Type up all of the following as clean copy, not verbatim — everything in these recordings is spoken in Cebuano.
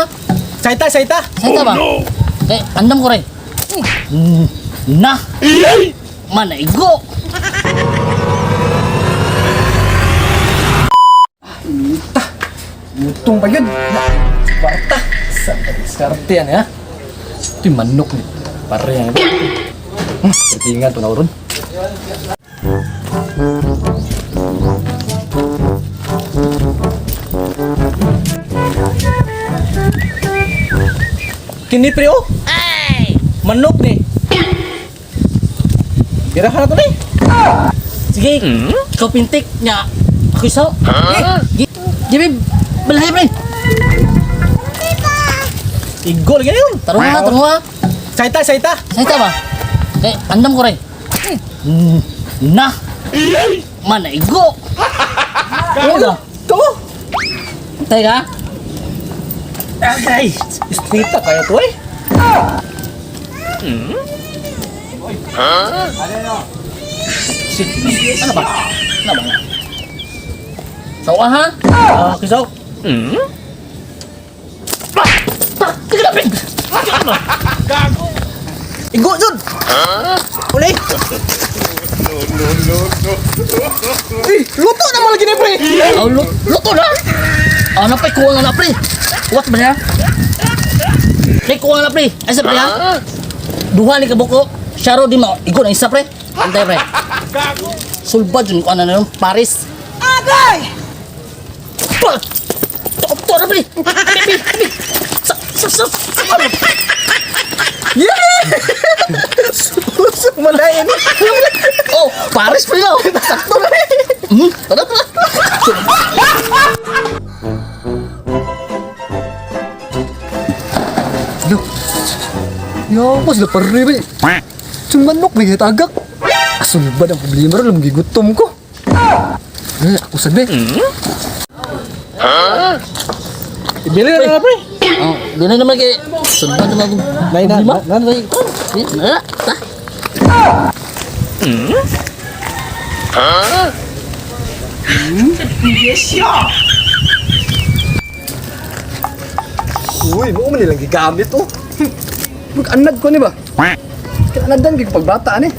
ha. Saita, saita. Saita ba? Kay andam ko rin. Na. Manaigo. Lutong pa yun. Na, kwarta. Sa diskarte yan, ha? Ito yung manok ni. Pare yan. Tingnan to na ron. Kini pre oh. Manok ni. Birahan na to ni. Sige, ikaw pintik nya. Ako isaw. Eh, Jimmy, balay pre. Igo lagi yun. Tarong ha, tarong ha. Saita, saita. Saita ba? Kay andam ko rin. Na. Manaigo. Ano? Ito. Teka. Ay, strita kaya to eh. Ano ba? Ano ba? Sawa ha? Ah, kisaw. Pa, sige na, pre. Igo jud. Uli. Eh, luto na lagi ni pre. Oh, luto na. Ah, napay kuha na na pre. What ba niya? Pre, kuha na pre. Ay sa pre ha? Duha ni kabuko. Sharo di mo. Igo na isa pre. Antay pre. Sulbad yun kuha na na yung Paris. Agay! Pa! Tok na pre. Abi, abi, abi. Sa, sa, sa, sa, ano? Yeah! Susok malain. Oh, Paris pre na. Sakto na eh. Tara, tara. Yo. Yo, mas na pare ba? Yung manok may tagak. Asulbad ang problema ron, gigutom ko. Eh, ako sabi. Ibili na na pre. Oh, di na naman kay sulbad naman akong Nay na, problema. na, na. Eh, na, ta. Uy, mo man nilang gigamit oh. Mag-anad ko ni ba? Kanadan kay pagbata ani.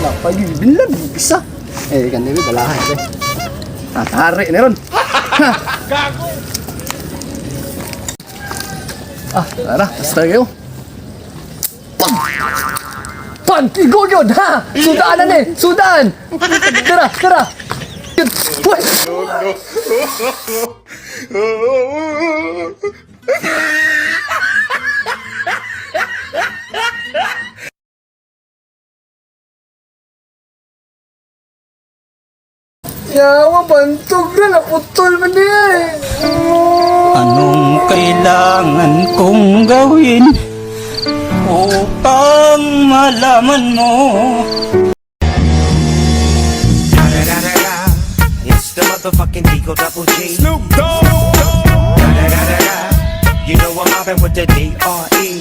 Napagibinlan bisa. Eh, kan ni balahan eh. Tatari ni ron. Gago. Ah, tara, basta kayo. Pan! Pan! Igo yun, ha! Sudaan na ni! Sudaan! Tara, tara! Uy! Yawa, bantog na, naputol man niya eh. Anong kailangan kong gawin upang malaman mo? It's the motherfucking Eagle Double G. Snoop Dogg. Da-da-da-da-da. You know I'm mobbing with the D.R.E.